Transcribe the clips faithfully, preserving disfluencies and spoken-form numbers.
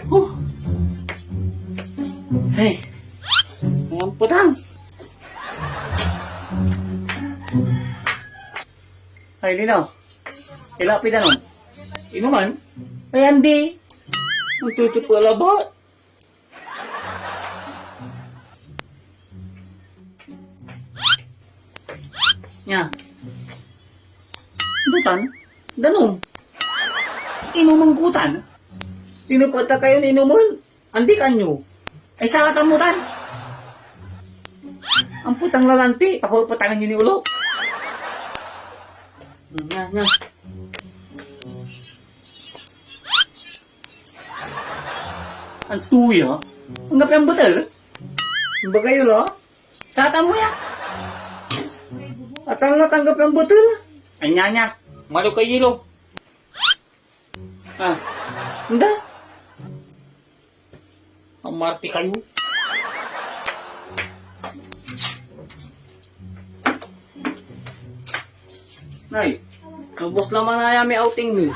Huh. Hey. May ampetang. Ay, Nino. Ila pidanom. Inuman? Ay, andi. Ang tutupo labat. Nia. Butan, danum. Inumen ko tan. Tinepet ta kayon inumen. Andi kanyo. Ay, saratan mo tan. Ampetang lalanti, papapetangan yo ni olo. Nia, nia. Anto ya? Anggapoy ambetel? Imbagay yo la? Satan mo ya? Atan la ta anggapoy ambetel? Ania, nia. Malo kay yelo. Ah. Anda? Amarte kayo. Nay, ubos laman aya may outing mi.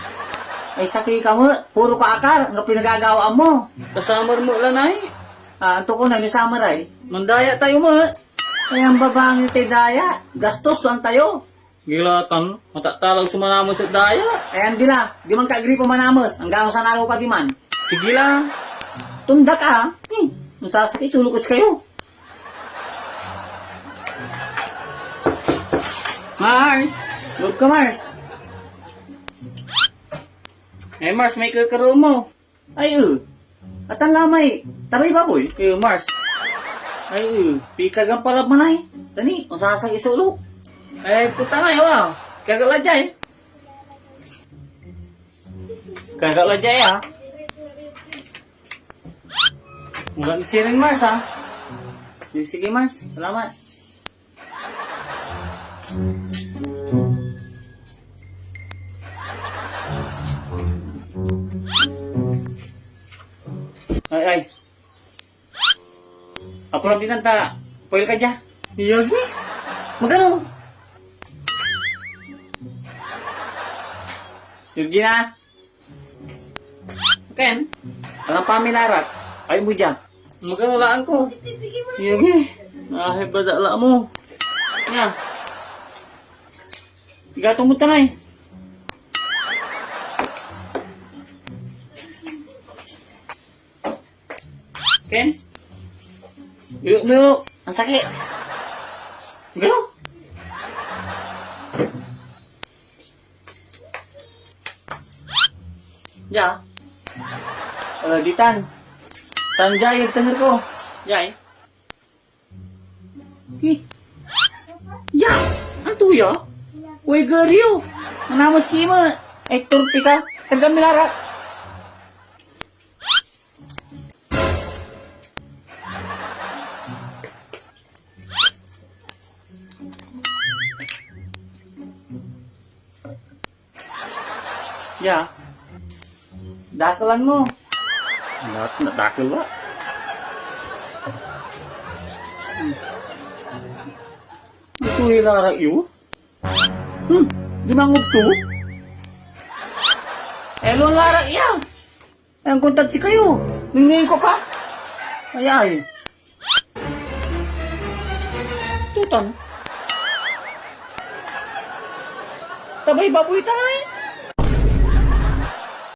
Ay, sakey ka met. Puro ka akar. Anggapoy nagagawaan mo? Kasamar met la, Nay. Ah, anto ko, Nay, may samar ay? Mandaya tayo met. Ay, ang babangil tay daya. Gastos so antayo. Gila tan, matatalaw so manames ed daya. Ay, andi la. Diman ka agripa manames. Anggan sanalo ka diman. Sige la. Tonda ka, ha? Hmm. Masasakit so lukas kayo. Mars! Loob ka, Mars! Eh, Mars, may kakaroon mo. Ay, eh. Atan la may tabay baboy. Eh, Mars. Ay, eh. Pikagan pala manay. Tani, masasakit so ulo. Eh, puta nga, yawa. Kaga la dyan. Kaga la dyan, ah. Wala ni sirin, Mars, ah. Sige, sige, Mars. Salamat. Ay, ay. Apura bitan ta. Pwede ka dyan. Iyagi. Magano? Georgina. Ken, alam pa milarat. Ay mo dyan. Magano laan ko. Iyagi. Ay, bada la mo. Nia. Igatong mo tanay. Ken? Iyo, iyo. Ang sakit. Gano? Ya. Eh, ditan. San jay ed tenger ko? Jay. Ki. Ya. Anto ya? Way geriw. Manamas ki mo. Ay, turpi ka. Taga milarat. Ya. Dakelan mo. Dak-, dakel la. Ito yung larak yun? Hmm, di mangugto? Elon larak ya. Ay, ang kontad si kayo. Ningning ko pa. Ay, ay. Tutan. Tabay baboy ta nga eh.